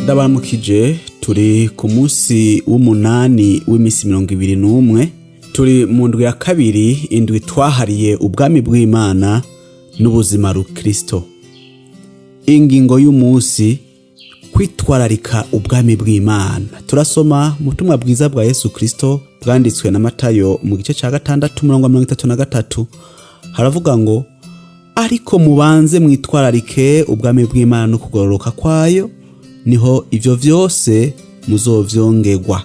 Ndabaramukije. Turi ku munsi w'umunani w'iminsi 21. Turi mu ndwi ya kabiri, indwi twahariye ubwami bw'Imana n'ubuzima rukristo. Ingingo y'umunsi: kwitwararika ubwami bw'Imana. Turasoma mu butumwa bwiza bwa Yesu Kristo bwanditswe na Matayo mu gice cya 6, umurongo wa 33. Haravuga ngo: "Ariko mubanze mwitwararike ubwami bw'Imana no kugororoka kwayo, niho ivyo vyose muzovyongerwa."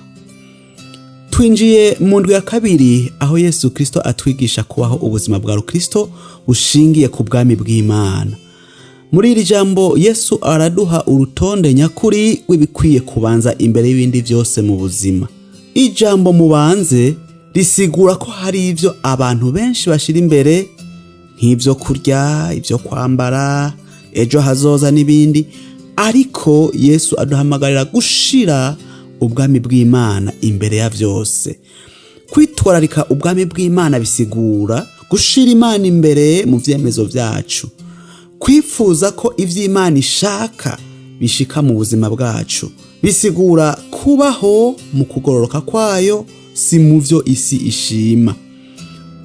Twinjiye mu ndwi ya kabiri, aho Yesu Kristo atwigisha kubaho ubuzima bwa rukristo bushingiye ku bwami bw'Imana. Muri iri jambo, Yesu araduha urutonde nyakuri rw'ibikwiye kubanza imbere y'ibindi byose mu buzima. Ijambo "mubanze" risigura ko hari ibyo abantu benshi bashira imbere, nk'ibyo kurya, ibyo kwambara, ejo hazoza n'ibindi. Ariko Yesu aduhamagarira gushira ubwami bw'Imana imbere ya byose. Kwitwararika ubwami bw'Imana bisigura gushira Imana imbere mu vyemezo vyacu, kwifuza ko ivy'Imana ishaka bishika mu buzima bwacu. Bisigura kubaho mu kugororoka kwayo, si mu vyo isi ishima.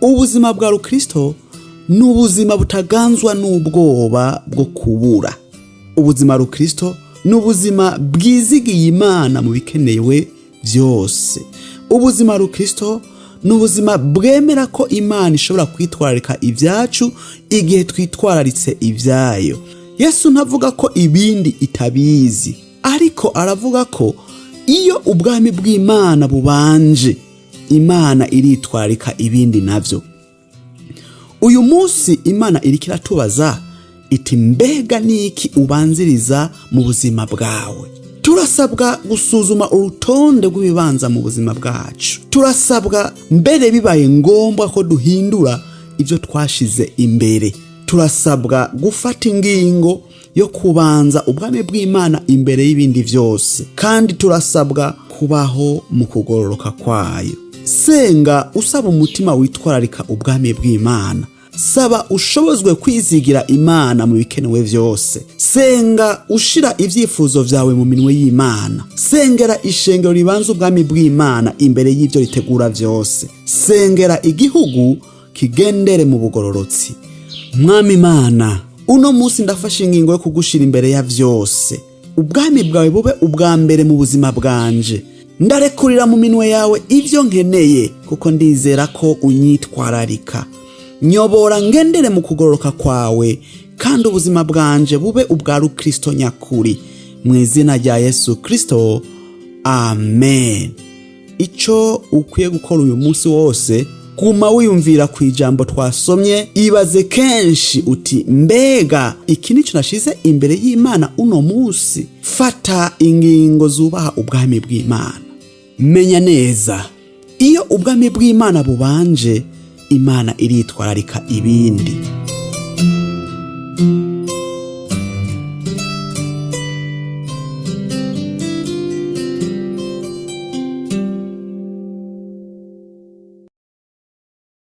Ubuzima bwa rukristo ni ubuzima butaganzwa n'ubwoba bwo kubura. Ubuzima rukristo ni ubuzima bwizigiye Imana mu bikenewe byose. Ubuzima rukristo ni ubuzima bwemera ko Imana ishobora kwitwararika ibyacu igihe twitwararitse ibyayo. Yesu ntavuga ko ibindi itabizi, ariko aravuga ko iyo ubwami bw'Imana bubanje, Imana iritwararika ibindi navyo. Uyu munsi Imana iriko iratubaza iti: "Mbega niki ubanziriza mu buzima bwawe?" Turasabwa gusuzuma urutonde rw'ibibanza mu buzima bwacu. Turasabwa mbere, bibaye ngombwa, ko duhindura ibyo twashize imbere. Turasabwa gufata ingingo yo kubanza ubwami bw'Imana imbere y'ibindi byose, kandi turasabwa kubaho mu kugororoka kwayo. Senga usaba umutima witwararika ubwami bw'Imana. Saba ushobozwe kwizigira Imana mu bikenewe byose. Senga ushira ibyifuzo vyawe mu minwe y'Imana. Sengera ishengero ribanza ubwami bw'Imana imbere y'ibyo ritegura vyose. Sengera igihugu kigendere mu bugororotsi. Mwami Imana, uno munsi ndafashe ingingo yo kugushira imbere ya vyose. Ubwami bwawe bube ubwa mbere mu buzima bwanje. Ndarekurira mu minwe yawe ibyo nkeneye, kuko ndizera ko unyitwararika. Nyobora ngendere mu kugororoka kwawe, kandi ubuzima bwanje bube ubwa rukristo nyakuri. Mu izina rya Yesu Kristo, amen. Icyo ukwiye gukora uyu munsi wose: guma wiyumvira ku ijambo twasomye. Ibaze kenshi uti: "Mbega iki nicyo nashize imbere y'Imana uno munsi?" Fata ingingo zubaha ubwami bw'Imana. Menya neza: iyo ubwami bw'Imana bubanje, Imana iritwararika ibindi.